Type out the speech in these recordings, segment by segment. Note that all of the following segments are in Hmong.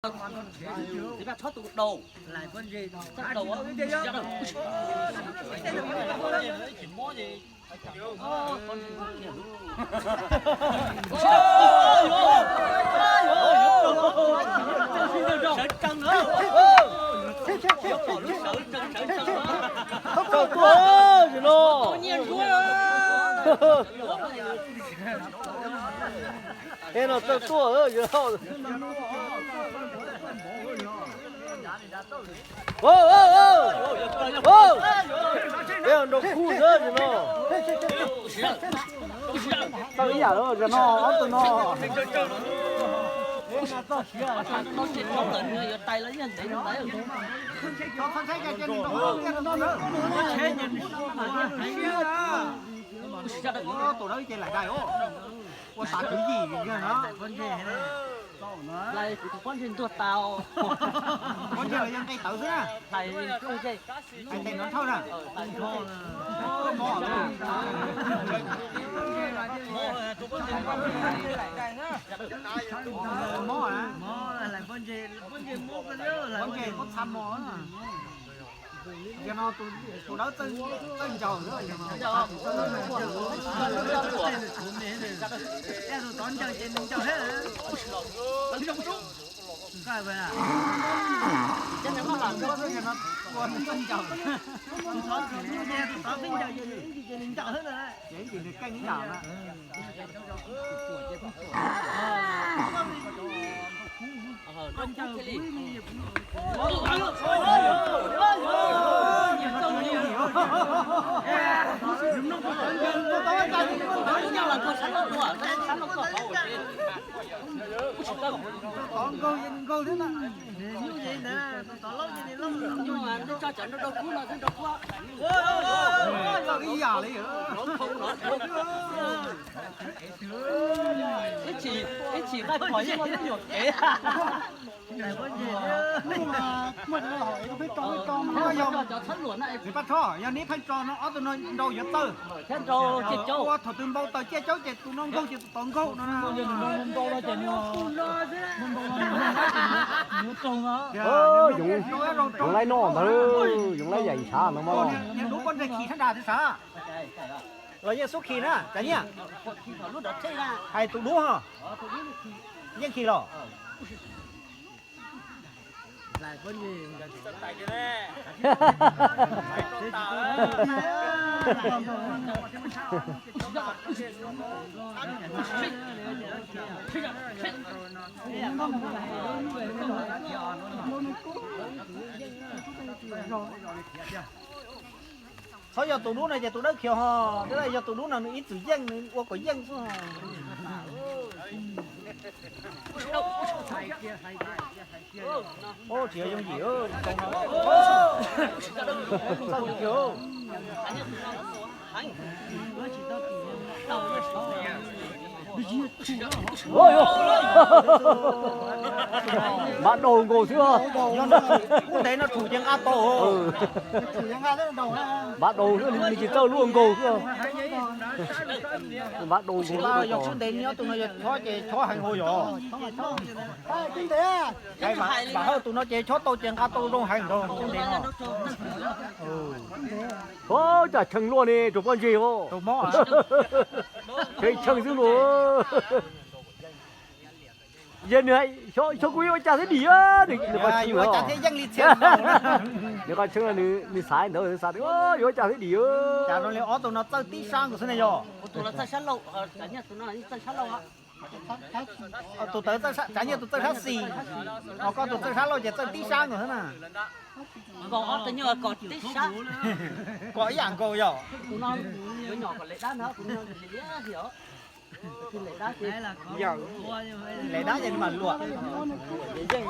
Txawj tuaj, no. Es no txawj tuaj, yog. Peb nrau kuj xwb no. Tau ib yam los no, ob tug no. Tus dawb ces laim dais os. Ua tas kwv yim na. Lais kuv tus pob ntseg ntuag tas. Pob ntseg los yog nqe tawv xwb na. Lais nqe tawv. Hais tes no nthawj na. Mob lawm. Mob na. Pob ntseg muab txha mos na. Yog no tus dawb txawj ncaws xwb. Tus tod ncaws ces nws ncaws thiab. Tus tod txawj ncaws. Tus tod txawj ncaws ces nws ncaws thiab na. Ces nws ncaws thiab na. Ces nws keej ib yam na. Tod nkaug nkaug thiab na. Tod laub ces nws laub. Ib yam li. Ib chim qaij phom yeej muaj lub yuam kev. Pab Thoj, yog neb pheej tso no ob tug no nrau yuav txawj. Thiab nrau ciaj caub. Ua thaum twg npau taws ciaj caub ces tus no nkaug ces tus tod nkaug no na. Yoov laib noj ntawd, yoov laib yaim ntshav no mas. Niag dub pob ntseg khi sab nrad twb sav. Los yeej xub khi na, Tsav Nyiaj. Hais tus dub ho. Yeej khi los. Txhob yog tus dub no ces tus dawb khiav ho, twb yog tus dub no nws ib txwm yeej, nws ua kom yeej xwb. Tsis yog yooj yim, txawj tiag. Npav daug nkaus xwb. Ub ntev no tshum ces nqa tau. Npav daug xwb, nws tsis txawj lub nkaus xwb. Npav daug nkaus xwb. Yog tshub ntev nyob tus no yog chob ces chob heev hauv yom. Npav hawj tus no ces chob tau ces nqa tau zoo heev nkaus tshub ntev no. Ua cas tshee luaj ne, rau pob ntseg os. Tshee tshee xwb los. Yog nws, xyov kuv yuav ua cas thiaj dim, nws qhov tshee, nws qhov tshee, nws xav ntawd xav tias yuav ua cas thiaj dim. Ob tug no txawj tib sab nkaus xwb ne yog. Tus tawv Tsav Nyiaj tus txawj sab xis, ho koj tus txawj sab laug ces txawj tib sab nkaus xwb na. Kom ib yam nkaus yog. Lem dab ces nws mam luam. Tsav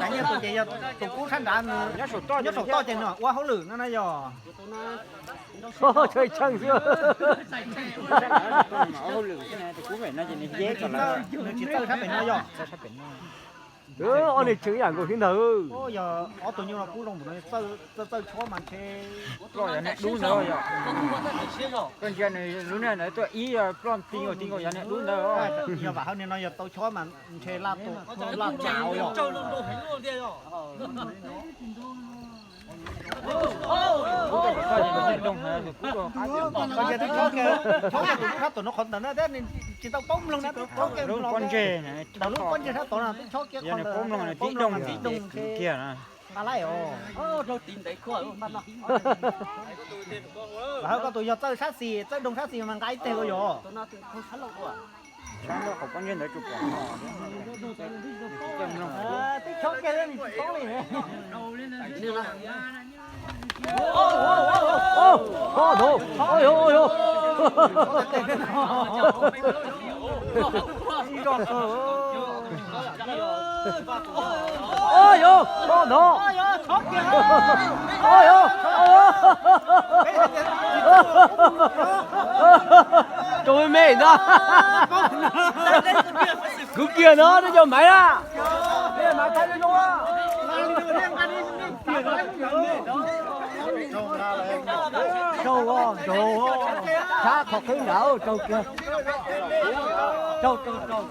Nyiaj tus ces yog tus kub sab nrad, nyob saum toj ces nws ua hauj lwm no na yog. Tshee xwb. Nws tsis txawj sab pem no yog. Ob niag tseem ib yam nkaus thiab ntag. Yog ob tug nyuj no kub zoo ntawm no txawj txawj chob mas ntshe ploj yog niag dub ntawd yog. Koj ntsia nws lub niag ntawd tuaj ib yog ploj ti nkaus ti nkaus yog niag dub ntawd. Yog vam hawm niag no yog tau chob mas ntshe laj laj tsav yog. Koj ntsia twb chob kiag, chob kiag tus sab tom no qhov ntawd na, tsis tau paub mloog na, twb chob kiag lub pob ntseg, ntawm lub pob ntseg sab tod no twb chob kiag qhov ntawd, paub mloog tib doog tib doog kiag na. Nqa laij os. Vam hawm koj tus yog txawj sab xis, txawj doog sab xis mas nqa ib teg ua yog. Sab nrog qhov pob ntseg ntawd tsuas pom no. Twb chob kiag nws tsis paub li. Rau me me ntag. Kwv kiag no nej cov maiv na. Maiv thaij zoo zoo. Raug, raug, sab qhov qwb nrad raug kiag. Raug, raug, raug.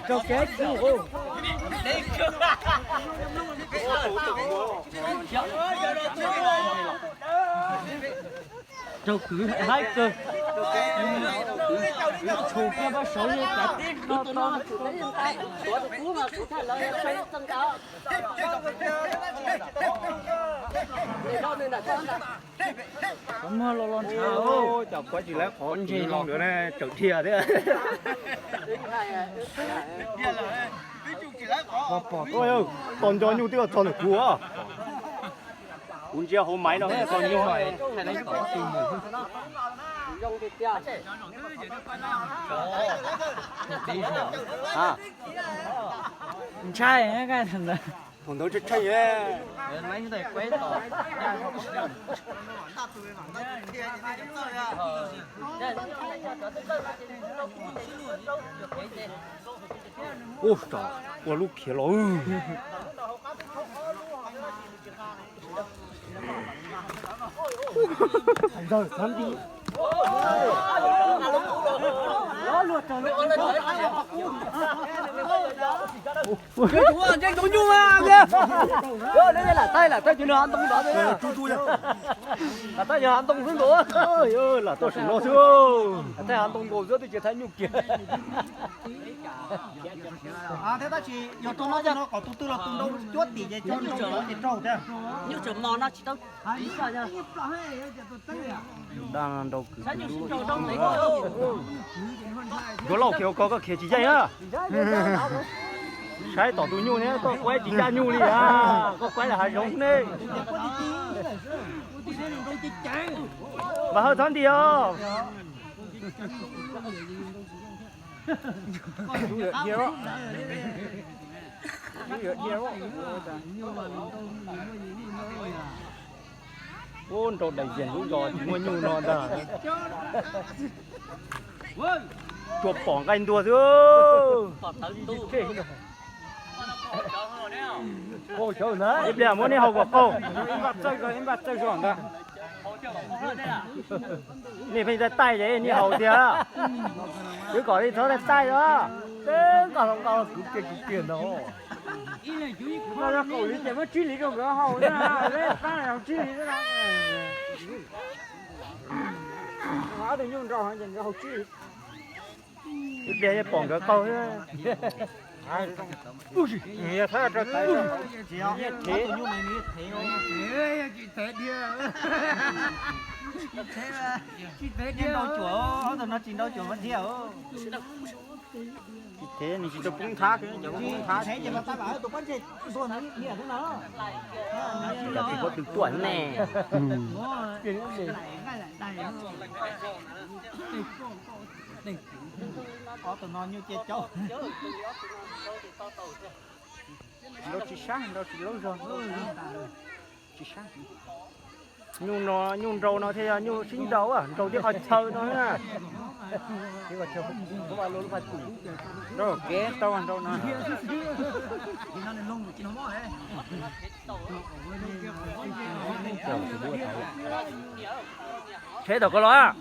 Raug kiag tib. Raug kwv haib kawg. Kwv tshum kiag pab saud li cas tib no to. Muag los los ntshav. Cov kuab tsis laib qhov ntseg los ntawd na, tsaus dhia thiab. Tos nco nyuj twb txog ntawm kuv. Kuv ntsia hauv maiv no txog nyuj. Ntshai. Thaum ntawd tshee tshee. Ua lub khiav los. Lam taij lam taij cov no hav ntoo ntawd. Lam taij yog hav ntoo xwb nkaus. Lam taij saum no xwb. Lam taij hav ntoo nkaus xwb twb tsis thaij nyuj kiag. Thiab tab sis yog rau no, no kom tus twg los tus nrau cuab tim ces cov nrau ces raug thiab. Nyuj tseem mos no tsis tau. Yuav lauj, khiav ko koj khiav tsis yeej na. Saib tom tus nyuj ne, koj kuaib tsis ncaj nyuj li a, koj kuaib lam hav zoov ne. Vam Hawj txhob nti os. Ub, nrau daim yees lub zos tsis muaj nyuj no ntag. Tsuas pom nqaij ntuag xwb. Ib pliag muab neb haus kom qaug. Nej pheej taij taij ces nej haus tiag. Twb kom li txhob taij taij os. Nqa nqa kwv kiag kwv kiag ntag. Nqa kaum hlis ces muab tsib hlis rau nkawd haus na, pab haus tsib hlis xwb na. Ob tug nyuj nrau ces nkawd haus tsib hlis. Ib pliag yeej pom nkawd qaug thiab. Yog thab rau taiv, tsis thev, nrau cuam, ob tug no tsis nrau cuam mas dhia. Tsis thev, nws tsis tau poob thab, cov poob thab. Tus pob ntseg tuag na, niam xwb na. Cov tsis paub twg tuaj ne. Ob tug no nyuj cia caub. Nrau tsis sab, nrau tsis laub zog. Tsis sab. Nyuj no, nyuj nrau no thiaj yog nyuj sib nrau, nrau tib qho chaw no na. Rau kev tau rau no. Tsheb tom ko los.